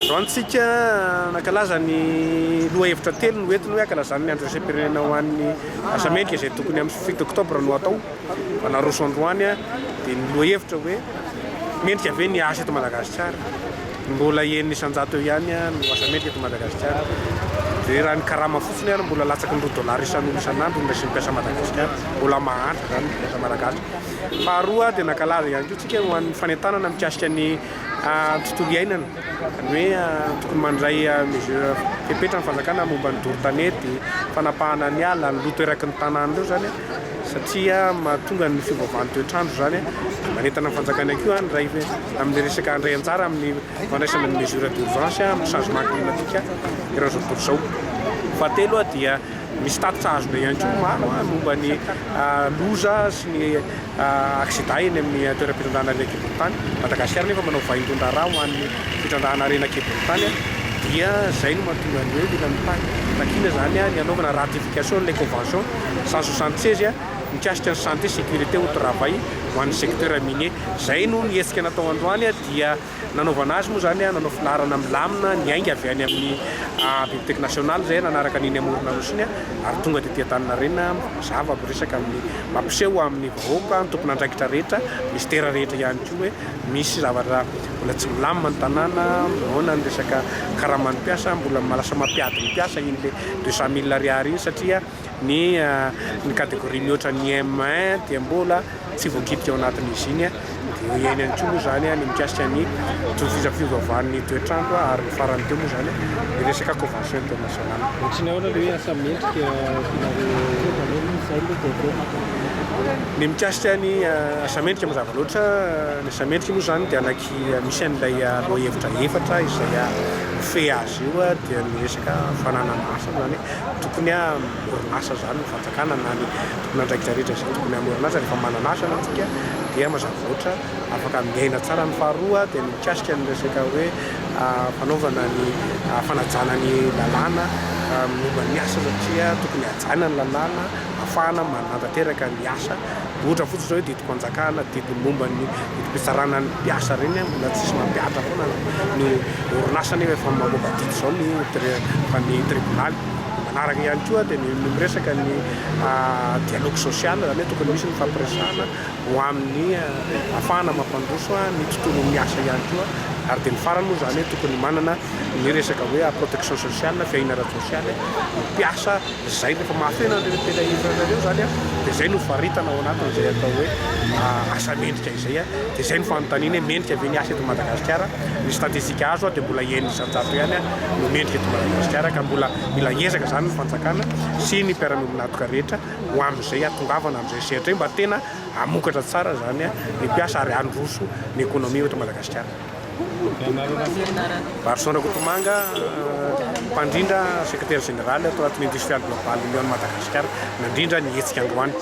Androany tsika nankalaza ny lohahevitra telo no entiny hoe ankalazana ny andro iraisam-pirenena ho an'ny asa mendrika izay tokony amin'ny 7 oktobra no atao fa naroso androany dia ny lohahevitra hoe mendrika ve ny asa eto Madagasikara? Mbola 6% eo ihany no asa mendrika eto Madagasikara. Dia raha ny karama fotsiny ary mbola latsaky ny 2 dollars isan'olo isan'andro no raisin'ny mpiasa Madagasikara. Mbola mahantra izany ny mpiasa malagasy. Faharoa dia nankalaza ihany koa tsika ho an'ny fanentanana mikasika ny tontolo iainana, ny hoe tokony mandray mesure fepetra ny fanjakana momba ny doro tanety, fanapahana ny ala, ny loto eraky ny tanàna ireo izany satria mahatonga ny fiovaovan'ny toetr'andro izany, manentana ny fanjakana ihany koa handray amin'ny resaka handray anjara amin'ny fandraisana ny mesure d'urgence amin'ny changement climatique eran'izao tontolo izao. Fahatelo dia misy tatitra azonay ihany koa maro momba ny loza sy ny Accident eny amin'ny toeram-pitrandrahana harena an-kibon'ny tany. Madagasikara nefa manao vaindohan-draharaha ho an'ny fitrandrahana harena an-kibon'ny tany dia izay no mahatonga ny hoe mila mitaky takiana izany ny hanaovana ratification an'ilay convention 176 mikasika ny santé sécurité au travail ho an'ny secteur minier. Izay no ny hetsika natao androany dia Nanaovana azy moa izany, nanao filaharana milamina niainga avy any amin'ny Bibliothèque Nationale izay nanaraka an'iny Amoron'Anosy iny ary tonga tety Antaninarenina mazava miresaka amin'ny mampiseho amin'ny vahoaka, ny tompon'andraikitra rehetra, minisitera rehetra ihany koa hoe misy zavatra mbola tsy milamina ny tanàna, ahoana ny resaka karaman'ny mpiasa, mbola lasa mampiady ny mpiasa iny le 200 mille ariary iny satria ny ny catégorie mihoatra ny M1 dia mbola tsy voakitika ao anatin'izy iny, dia eo ihany koa moa izany ny mikasika ny fiovaovan'ny toetr'andro ary ny farany teo moa izany ny resaka convention internationale. Ohatry ny ahoana ilay hoe asa mendrika Ny mikasika ny asa mendrika mazava loatra, ny asa mendrika moa izany dia anaky misy an'ilay lohahevitra efatra izay mifehy azy io dia ny resaka fananana asa izany hoe Tokony hamorona asa izany ny fanjakana na ny tompon'andraikitra rehetra izay tokony hamorona asa. Rehefa manana asa izany isika dia mazava loatra afaka miaina tsara. Ny faharoa dia ny mikasika ny resaka hoe fanaovana ny fanajana ny lalàna momba ny asa satria tokony hajaina ny lalàna ahafahana manatanteraka ny asa. Ohatra fotsiny izao hoe didim-panjakana, didy momba ny didim-pitsarana ny mpiasa ireny mbola tsisy mampihatra foana ny orinasa nefa efa mamoaka didy izao ny ny tribonaly. Manaraka ihany koa dia ny miresaka ny dialogue social, izany hoe tokony misy ny fampiresahana ho amin'ny ahafahana mampandroso ny tontolon'ny asa ihany koa. Ary dia ny farany moa izany hoe tokony manana ny resaka hoe protection sociale, fiahiana ara-tsosialy ny mpiasa. Izay rehefa mahafeno an'ireo tena hevitra ireo izany dia izay no faritana ao anatin'izay atao hoe asa mendrika izay. Dia izay no fanontaniana hoe mendrika ve ny asa eto Madagasikara? Ny statistika azo dia mbola 6% ihany no mendrika eto Madagasikara ka mbola mila ezaka izany ny fanjakana sy ny mpiara-miombon'antoka rehetra ho amin'izay hahatongavana amin'izay sehatra io mba tena hamokatra tsara izany ny mpiasa ary handroso ny ekonomia eto Madagasikara. Barson Rakotomanga, mpandrindra, secrétaire général ato anatin'ny Industrial Global Union Madagascar, nandrindra ny hetsika androany.